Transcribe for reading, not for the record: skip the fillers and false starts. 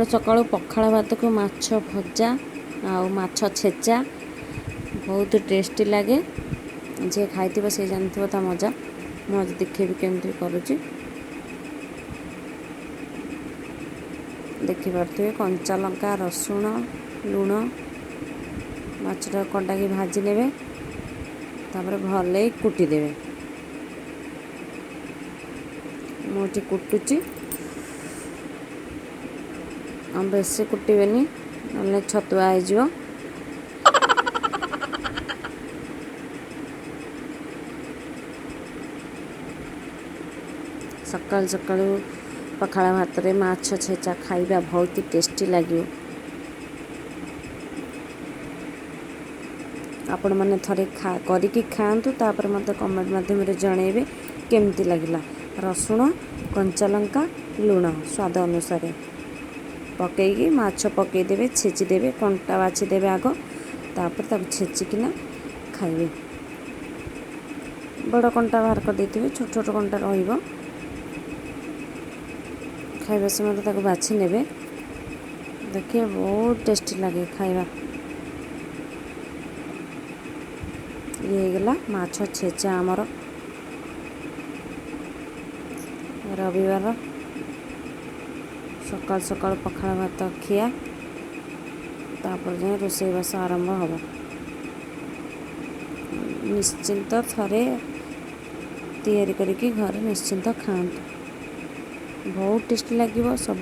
ସକାଳୁ ପଖାଳ ଭାତକୁ ମାଛ ଭଜା ଆଉ ମାଛ ଛେଚା ବହୁତ ଟେଷ୍ଟି ଲାଗେ। ଯିଏ ଖାଇଥିବ ସେ ଜାଣିଥିବ ତା ମଜା। ମୁଁ ଆଜି ଦେଖେଇବି କେମିତି କରୁଛି। ଦେଖିପାରୁଥିବେ କଞ୍ଚା ଲଙ୍କା, ରସୁଣ, ଲୁଣ, ମାଛଟା କଟାକି ଭାଜି ନେବେ, ତାପରେ ଭଲେଇ କୁଟିଦେବେ। ମୁଁ ଏଠି କୁଟୁଛି, ଆଉ ବେଶୀ କୁଟିବେନି, ନହେଲେ ଛତୁଆ ହେଇଯିବ। ସକାଳୁ ସକାଳୁ ପଖାଳ ଭାତରେ ମାଛ ଛେଚା ଖାଇବା ବହୁତ ଟେଷ୍ଟି ଲାଗିବ। ଆପଣମାନେ ଥରେ କରିକି ଖାଆନ୍ତୁ, ତାପରେ ମୋତେ କମେଣ୍ଟ ମାଧ୍ୟମରେ ଜଣାଇବେ କେମିତି ଲାଗିଲା। ରସୁଣ, କଞ୍ଚା ଲଙ୍କା, ଲୁଣ ସ୍ୱାଦ ଅନୁସାରେ ପକେଇକି ମାଛ ପକେଇଦେବେ, ଛେଚିଦେବେ, କଣ୍ଟା ବାଛିଦେବେ ଆଗ, ତାପରେ ତାକୁ ଛେଚିକିନା ଖାଇବେ। ବଡ଼ କଣ୍ଟା ବାହାର କରିଦେଇଥିବେ, ଛୋଟ ଛୋଟ କଣ୍ଟା ରହିବ। ଖାଇବା ସମୟରେ ତାକୁ ବାଛି ନେବେ, ଦେଖିବେ ବହୁତ ଟେଷ୍ଟି ଲାଗେ ଖାଇବା। ଇଏ ହେଇଗଲା ମାଛ ଛେଚା ଆମର। ରବିବାର ସକାଳୁ ସକାଳୁ ପଖାଳ ଭାତ ଖିଆ, ତାପରେ ଯାଇ ରୋଷେଇବାସ ଆରମ୍ଭ ହେବ। ନିଶ୍ଚିନ୍ତ ଥରେ ତିଆରି କରିକି ଘରେ ନିଶ୍ଚିନ୍ତ ଖାଆନ୍ତୁ, ବହୁତ ଟେଷ୍ଟି ଲାଗିବ ସବୁ।